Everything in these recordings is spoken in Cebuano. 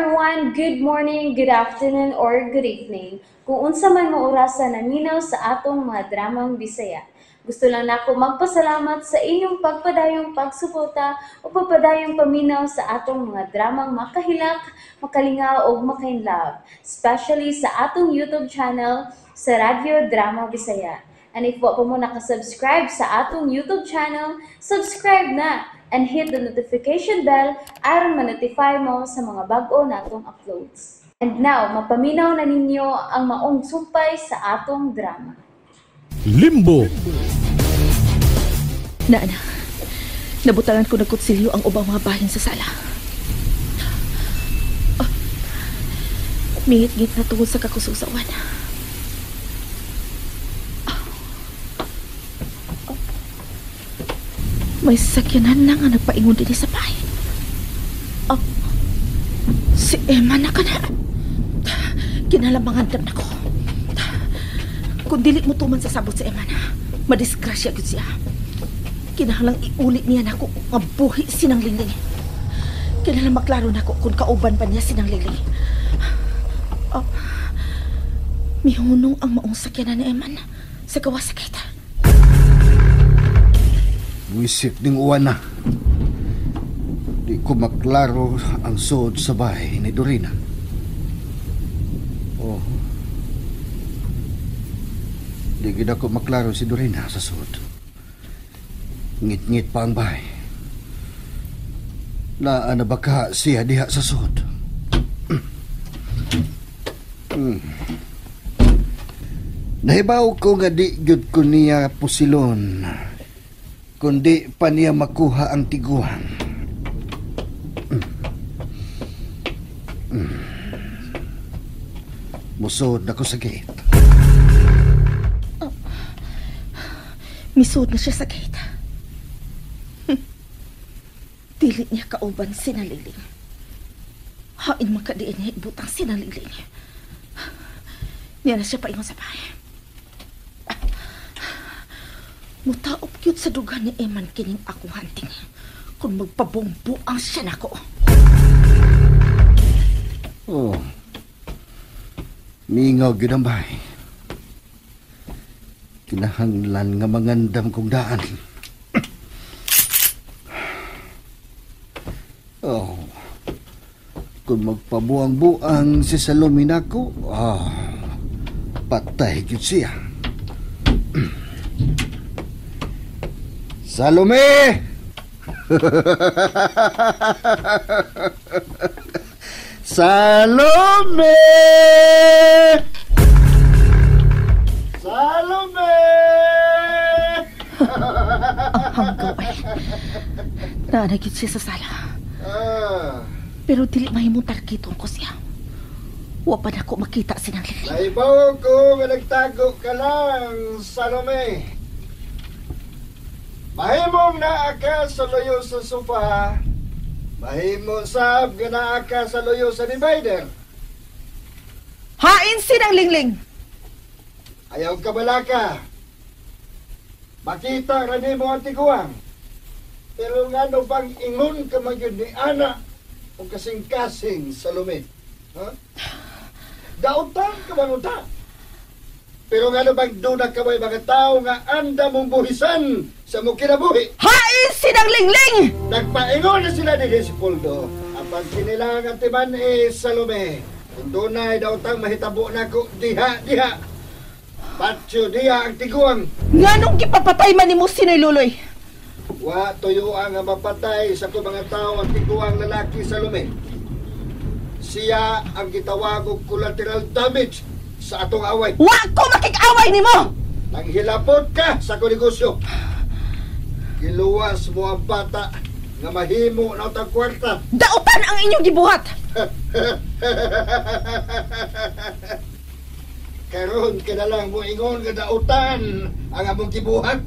Everyone! Good morning, good afternoon, or good evening. Kung unsa man mo orasa naminaw sa atong mga dramang Bisaya. Gusto lang nako magpasalamat sa inyong pagpadayong pagsuporta o pagpadayong paminaw sa atong mga dramang makahilak, makalingaw ug makainlove, especially sa atong YouTube channel sa Radyo Drama Bisaya. And if wa pa mo nakasubscribe sa atong YouTube channel, subscribe na and hit the notification bell aron ma-notify mo sa mga bag-o natong uploads. And now, mapaminaw na ninyo ang maong sumpay sa atong drama. Limbo. Na, anak. Nabutangan ko nagkutsilyo ang ubang mga bahin sa sala. Oh. Mingit-ngit na tungod sa kakususawan. Oh. Oh. May sakyanan na nga nagpaingon din sa bahay. Oh. Si Emma na ka na. Kinalamangan na ko. Kung dili mo tuman sa sabot si Emma na, madisgrasya gyud siya. Kinahanglang iulit niya nako nga buhi sinang Lingling. Kinahanglang maklaro nako kung kauban pa niya sinang Lingling. Oh, mihunong ang maong sakyanan ni Eman sa gawas sa kita. Wisip ning uwan na. Di ko maklaro ang suod sa bahay ni Dorina. Oh. Di gid ako maklaro si Dorina sa suod. Ngit-ngit pa ang bahay. Naa na baka siya diha sa suod. Nahibaw ko nga di gyud ko niya pusilon, kundi pa niya makuha ang tiguang. Musod na ko sa gate. Oh. Misod na siya sa gate. Dili niya kauban sinaliling. Hain makadiin niya ibutang sinaliling. Niya na siya paingon sa bahay. Mutaop cute sa dugan ni Eman kining akong hunting. Kung magpabongbuang siya nako. Oh. Mingaw gyud ang bahay. Kinahanglan nga mangandam kong daan. Oh. Kung magpabuang-buang si Salome nako, patay gyud siya. Salome! Salome! Salome! Ang hanggaw ay naanagit siya sa sala. Pero dili mahimong targiton ko siya. Wa pa na ko makita sinang Lili. Naibaw ko nga nagtago ka lang, Salome. Mahimong naa ka sa luyo sa sofa. Mahimo sab nga naa ka sa luyo sa divider. Hain sinang Lingling! Ayaw ka balaka. Makita ra nimo ang tiguang. Pero ngano bang ingon ka man yun ni Ana o kasing-kasing Salome? Ha? Dautan ka man unta. Pero ngano bang duna ka may mga tao nga anda mong buhisan sa mong kinabuhi? Hain sinang Lingling! Nagpaingon na sila ni si Poldo. Apan kinilang ang timan eh, Salome. Kung dunay dautang mahitabo na ko, diha, diha. Patyo diha ang tiguang. Nganong gipapatay man nimo sinoy Luloy? Wa tuyo ang mapatay sa ko mga tao ang tiguang lalaki Salome. Siya ang gitawag og collateral damage sa atong away. Wa ko makig-away nimo. Nanghilapot ka sa ko negosyo. Giluwas mo ang bata nga mahimo na utang kwarta. Dautan ang inyong gibuhat. Karon ka na lang mo ingon nga dautan ang among gibuhat.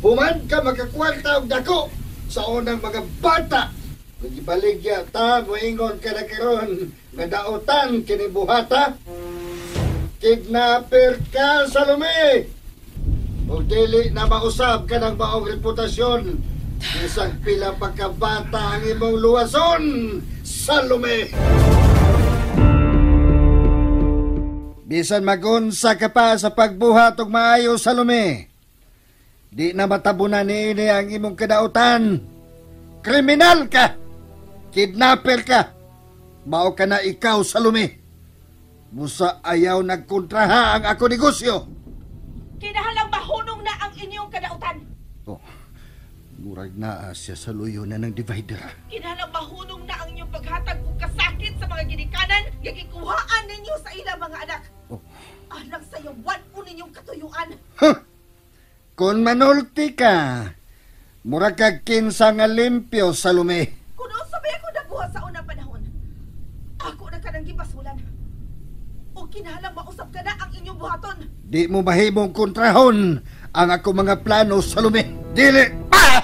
Human ka makakwarta og dako sa unang mga bata. Gibaligya ta moingon ka na karon nga dautan kini buhata. Kidnapper ka, Salome! Ug dili na mausab ka ng maong reputasyon. Isang pila pa ka bata ang imong luwason, Salome! Bisan magunsa ka pa sa pagbuhat og maayo, Salome, di na matabunan niini ang imong kadautan. Kriminal ka! Kidnapper ka! Mao ka na ikaw, Salome. Musa ayaw nagkontraha ang ako negosyo. Kinahalang mahunong na ang inyong kadautan. Oh, murag naa siya sa luyo na ng divider. Kinahalang mahunong na ang inyong paghatag og kasakit sa mga ginikanan nga gikuhaan ninyo sa ilang mga anak. Oh. Alang sa yawan o ninyong katuyuan. Huh. Kung manulti ka, murag kag kinsa nga limpyo, Salome. Kung unsa ba ako nabuhat sa unang panahon, ako na ka nang gibasulan. O kinahalang mausap ka na ang inyong buhaton. Di mo mahimong kontrahon ang ako mga plano, Salome. Dili! Ah!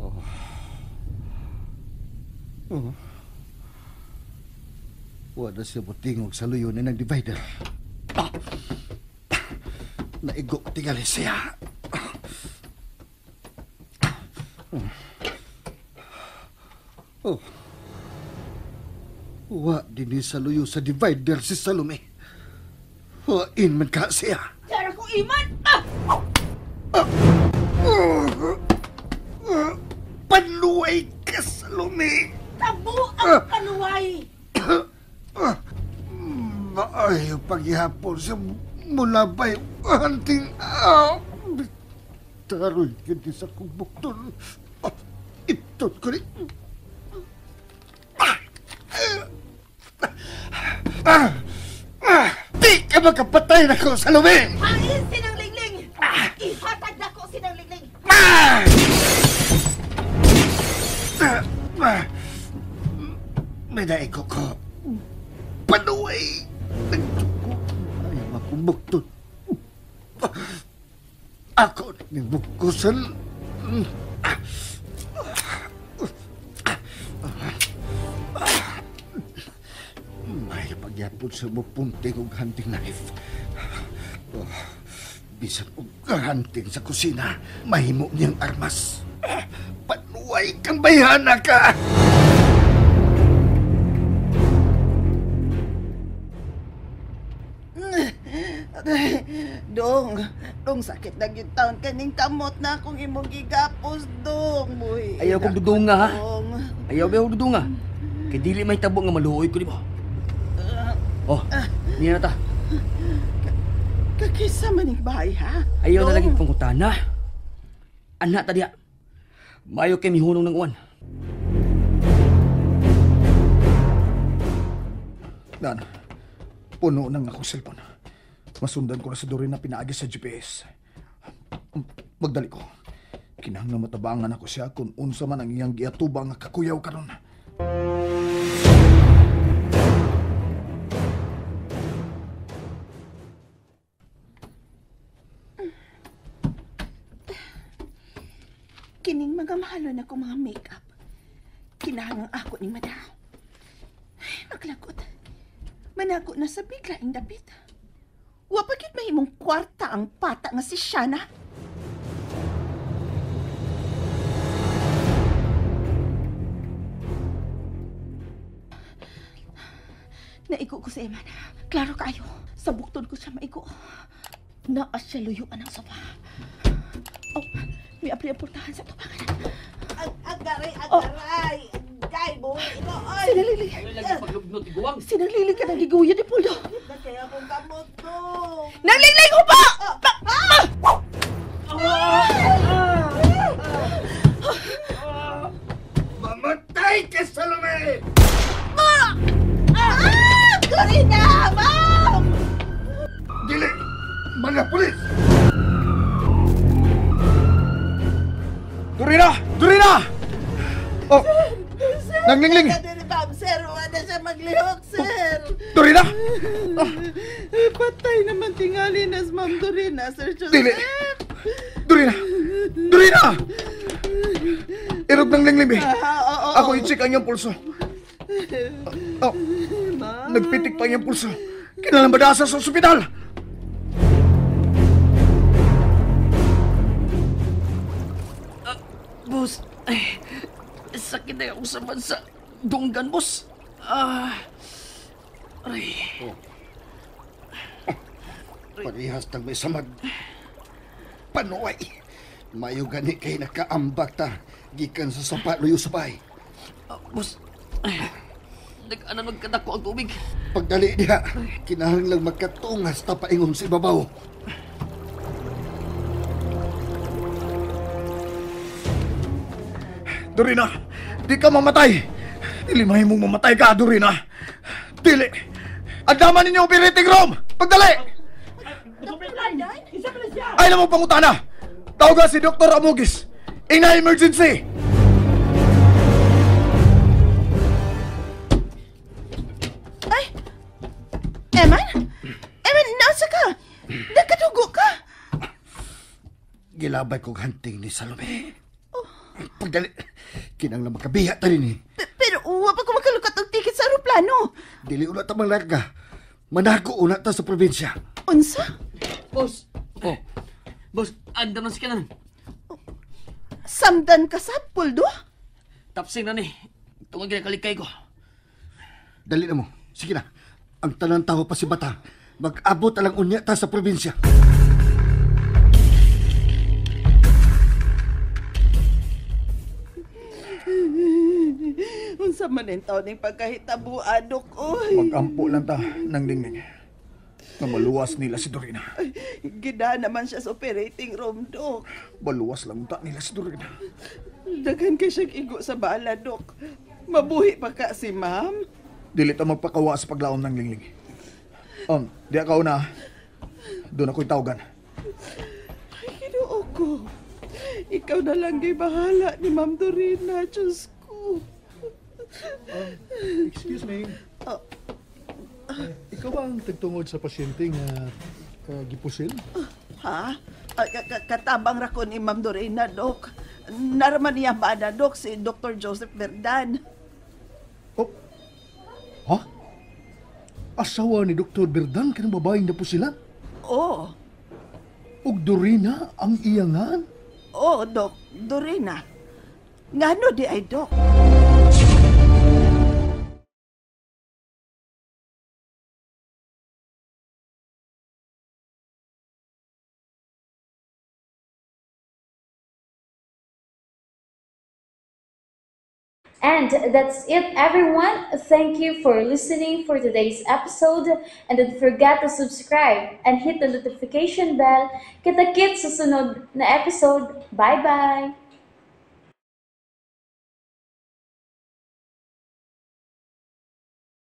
Oh. Oh. Wala siya butingog sa luyo na ng divider. Ah! Naigo tingali siya. Oh. Wa din sa luyo sa divider si Salome. Wain man ka siya. Tara ko iman! Ah! Ah! Paluway ka, Salome! Tabo ang paluway! Maayo paghihapon siya mula ba'y hunting. Taroy ka di sa kubukton. Itot ko rin. Di ka makapatay na ko, Salome! Hain sinang lingling! Ihatag na ko sinang lingling! May naigo ko. Panuway! Nagtuko. Ayaw akong bukton. Ako nagbukusan. May pagyapon sa mupunting og hunting knife. Oh, bisan og hunting sa kusina, mahimo niyang armas. Panuway kang bayhana ka! Dong, dong sakit na gyud taon kaning kamot na akong imong gigapos, dong. Buhi. Ayaw kong dudunga, ha? Ayaw ba akong dudunga? Kay dili may tabo nga maluoy ko nimo. Oh, niya na ta. Kakisa maning bahay, ha? Ayaw na lagi pangutana. Anak ta diha. Mayo kay mihunong ng uwan. Dan, puno ng akong cellphone. Masundan ko na sa Doreen na pinaagi sa GPS. Magdali ko. Kinahanglan matabangan ako siya kung unsa man ang iyang giatubang nga kakuyaw karon. Kining mga mahalon ako mga makeup. Kinahanglan ako ni Madaw. Ay, maglagot. Manago na sa biglaing dapit. Wa pa gyud mahimong kwarta ang pata nga si Shana. Naigo ko sa Eman. Klaro kayo. Sa buktod ko siya maigo. Naa siya luyuan ang sofa. Oh, may apli ang portahan sa tubangan. Agaray, agaray! Agay, buhi ito, oy! Sinalili! Sinalili ka ng giguya ni Puldo! Kaya akong kamot ko! Nalingling ko pa! Mamatay ka, Salome! Dorina! Ma'am! Dili! Mga pulis! Dorina! Dorina! Oh! Nanglingling! Ma'am, sir, wala siya maglihok, sir. Dorina! Patay naman tingali na Ma'am Dorina, Sir Joseph. Dili! Dorina! Dorina! Irog ng lingling, eh. Ako i-check ang iyong pulso. Oh, nagpitik pa ang iyong pulso. Kailangan ba sa ospital? Boss, ay, sakit na ako sa bansa. Dunggan, boss. Aray. Oh. Parehas tang may samad. Panuay. Mayo gani kay nakaambak ta. Gikan sa sapa luyo sabay. Boss, ay, nag-anan magkadako ang tubig. Pagdali diha, kinahanglang magkatungas ta paingon sa ibabaw. Dorina, di ka mamatay. Dili mahimong mamatay ka, Dorina. Dili. Andaman ninyo operating room. Pagdali. Ay na mo pangutana. Tawagan si Dr. Amugis. Ina emergency. Ay! Eman? Eman, nasa ka? Nagkadugo ka? Gilabay kong hunting ni Salome. Pagdali, kinang na makabiya ta rin eh. Pero wa pa ko makalukat og ticket sa aeroplano. Dili una ta manglarga. Manago una ta sa probinsya. Unsa? Boss. Oh. Boss, andam na si kanan. Samdan ka sa puldo? Tapsing na ni. Tungod ginakalikay ko. Dali na mo. Sige na. Ang tanan tao pa si Bata. Mag-abot alang unya ta sa probinsya. Unsa man ang taon ning pagkahitabuan, Dok, oy. Mag-ampo lang ta ng lingling. Nga maluwas nila si Dorina. Ay, gida naman siya sa operating room, Dok. Maluwas lang ta nila si Dorina. Daghan kay siyang igo sa bala, Dok. Mabuhi pa ka si ma'am. Dili ta magpakawa sa paglaom ng lingling. Di ka una. Doon ako'y tawagan. Ay, Ginoo ko. Ikaw na lang gay bahala ni Ma'am Dorina. Diyos ko. Excuse me. Oh. Ikaw ba ang tagtungod sa pasyente nga gipusil? Ha? Katabang ra ko ni Ma'am Dorina, Dok. Naraman niya ba na, Dok, si Dr. Joseph Verdan. Oh. Ha? Asawa ni Dr. Verdan kanang babaeng napusilan? Oo. Ug Dorina ang iyangan? Oo, Dok. Dorina. Ngano di ay, Dok? And that's it, everyone. Thank you for listening for today's episode. And don't forget to subscribe and hit the notification bell. Kita-kits sa sunod na episode. Bye-bye!